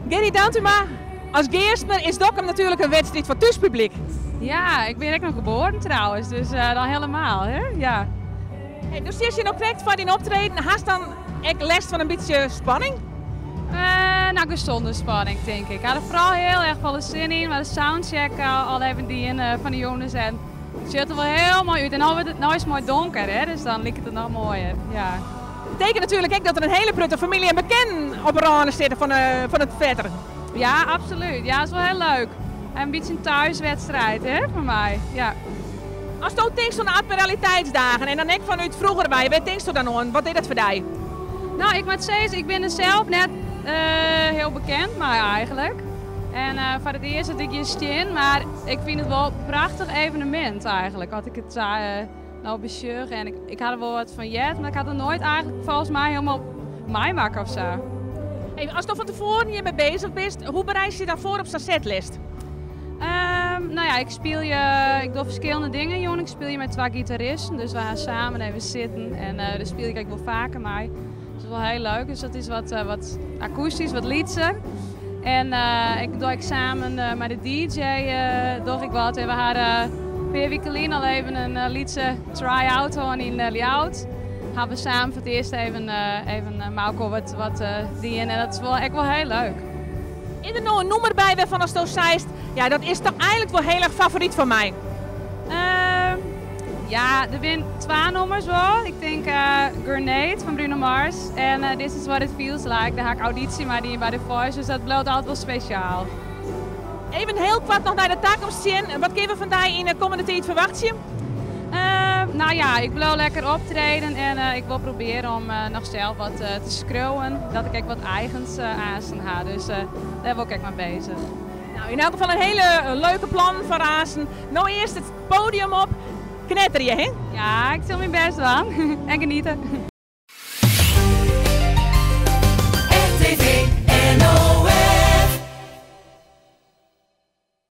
Gerrie Dantuma, as Geastmer is Dokkum natuerlik in wedstriid foar thúspublyk. Ja, ik bin ek noch geboren trouwens, dus dan helemaal, hè? Ja. Hey, do stiest hjir no krekt foar dyn optreden. Hast dan ek lêst fan in bytsje spanning? No, gezonde spanning, tink ik. Ik ha der foaral hiel erch folle sin yn, mar de soundcheck al even dien fan de jûns en it sjocht der wol hiel moai út. En no wurdt it, no is it moai donker, hè, dus dan liket it noch moaier. Ja. Betekent natuerlik ek dat der in hiele protte famylje en bekenden op 'e râne sitte fan it wetter. Ja, absolút. Ja, is wol hiel leuk. In bytsje in thuiswedstrijd, hè, foar my. Ja. Asto tinkst oan de Admiraliteitsdagen en dan ek fanút froeger wei, wêr tinksto dan oan? Wat is dat foar dy? No, ik moat sizze, ik bin der sels net hiel bekend mei eigentlik. En foar it earst dat ik hjir stean, mar ik fyn it wol in prachtich evenemint eigentlik. As ik it sa no besjoch en ik ha der wol wat fan heard, mar ik ha it noch noait eigentlik folgens my hielendal meimakke of sa. Hey, asto fan tefoaren hjirmei beuzich bist, hoe bereidst dy dan foar op sa'n setlist? No ja, ik spylje, ik doch ferskillende dingen, jong. Ik spylje mei twa gitaristen, dus we gean samen even sitten en dêr spylje ik ek wol faker mei. Dat is wol hiel leuk, dus dat is wat akoestysk, wat lytser. En ik doch ek samen mei de DJ doch ik wat. En we ha in pear wiken lyn al even in lytse try-out hân yn Ljouwert. Ha we samen foar it earst even mei elkoar wat dien en dat is wol ek wol hiel leuk. Is der no in nûmer by wêrfan asto seist, ja, dat is dochs eigentlik wol hiel erch favoryt fan my? Ja, der binne twa nûmers wol. Ik tink Grenade fan Bruno Mars en This Is What It Feels Like. Dêr ha ik audysje mei dien by The Voice, dus dat bliuwt altyd wol spesjaal. Even hiel koart noch nei de takomst sjen. Wat kinne we fan dy yn de kommende tiid ferwachtsje? No ja, ik bliuw lekker optreden en ik wol probearje om noch sels wat te skriuwen. Dat ik ek wat eigens aansten ha, dus dêr wol ik ek mei beuzich. No, yn elk gefal in hiele leuke plan foar aansten. No earst it poadium op. Knetterje, hè? Ja, ik sil myn bêst dwaan. En genietsje.